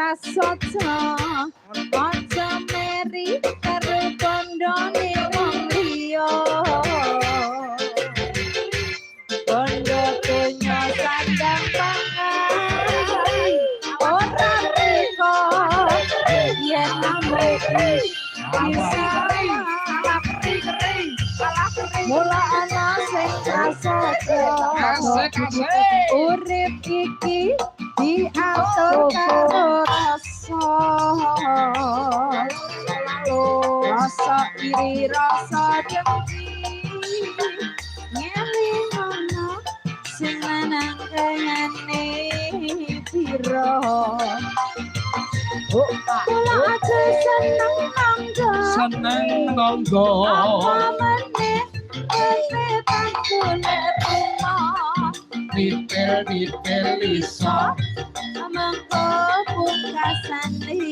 prasaja, aja meri karo bondone wong liya. Bondo donya sandang pangan ora riko yen amrih bisa. Mula ana sing prasaja. Asik asik. Urip iki diatur karo rasa, rasa iri, rasa dengki. Ngelingono sing lanang kayane piro. Kula aja seneng nangga. Seneng nangga. Apa meneh pepetan golek rumah. Dipel dipel iso. Mengko pungkasane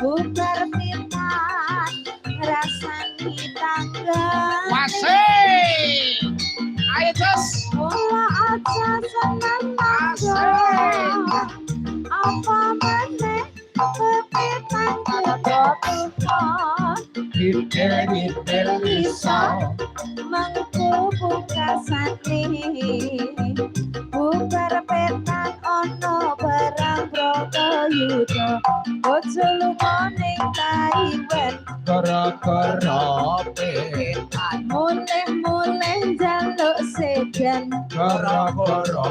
bubar pitan ngrasani tangga. Wasik. Ayo Jos. Mula aja seneng nangga. Apa meneh pepetan golek rumah. Dipel dipel iso. Mengko pungkasane bubar petan ana perang Bratayuda, aja lunga ning Taiwan. Gara-gara petan. Mulih-mulih njaluk sedan. Gara-gara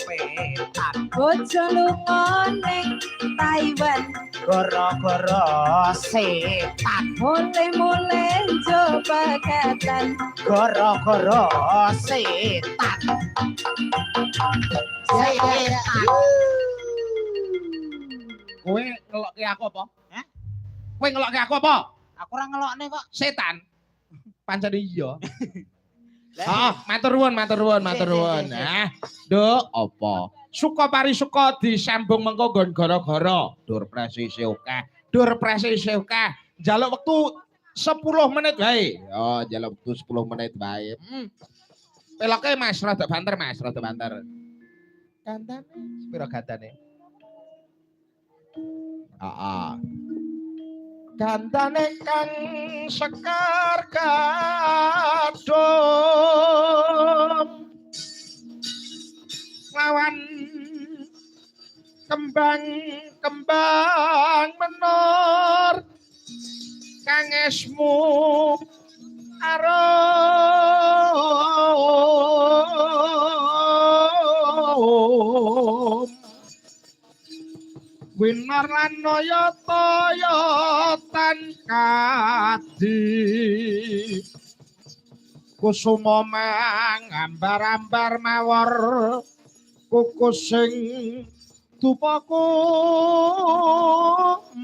petan. Aja lunga ning Taiwan. Gara-gara setan. Mulih-mulih njo pegatan. Gara-gara setan. Setan. Kowe ngelokke aku apa? Hah? Kowe ngelokke aku apa? Aku ora ngelokne kok. Setan. Pancen iya. Lah, Ah, matur nuwun, matur nuwun, matur nuwun. Sik, sik, sik, sik. Nah, Nduk, apa? Suka parisuka disambung mengko nggon gara-gara. Dur presisi akeh. Dur presisi akeh. Njaluk wektu 10 menit wae. Oh, njaluk wektu 10 menit wae. Peloke Mas, rada banter Mas, rada banter. Gandane sepiro gandane? Heeh. Gandane kang sekar gadung lawan kembang-kembang menor kang esmu arum winar lan nayata-yatan kadi kusuma mangambar-ambar mawar kukus sing dupaku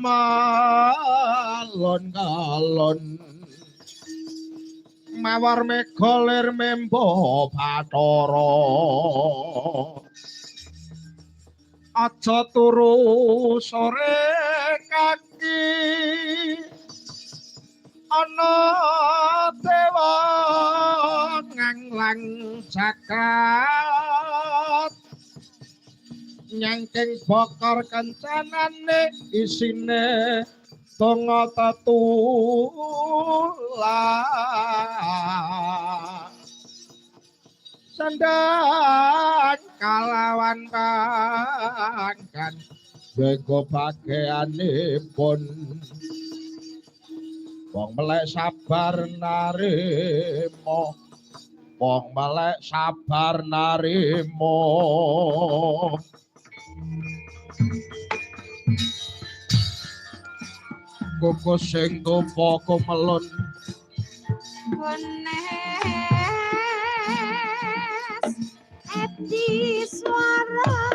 malon kalon mawar mega lir membo bathara aja turu sore kaki ana dewa nganglang jagat nyangking bokor kencanane isine donga tetula sandang kalawan pangkan bego bageanipun wong melek sabar narimo, wong melek sabar narimo. Koko sing tupa kumelun Kones Edi Suara.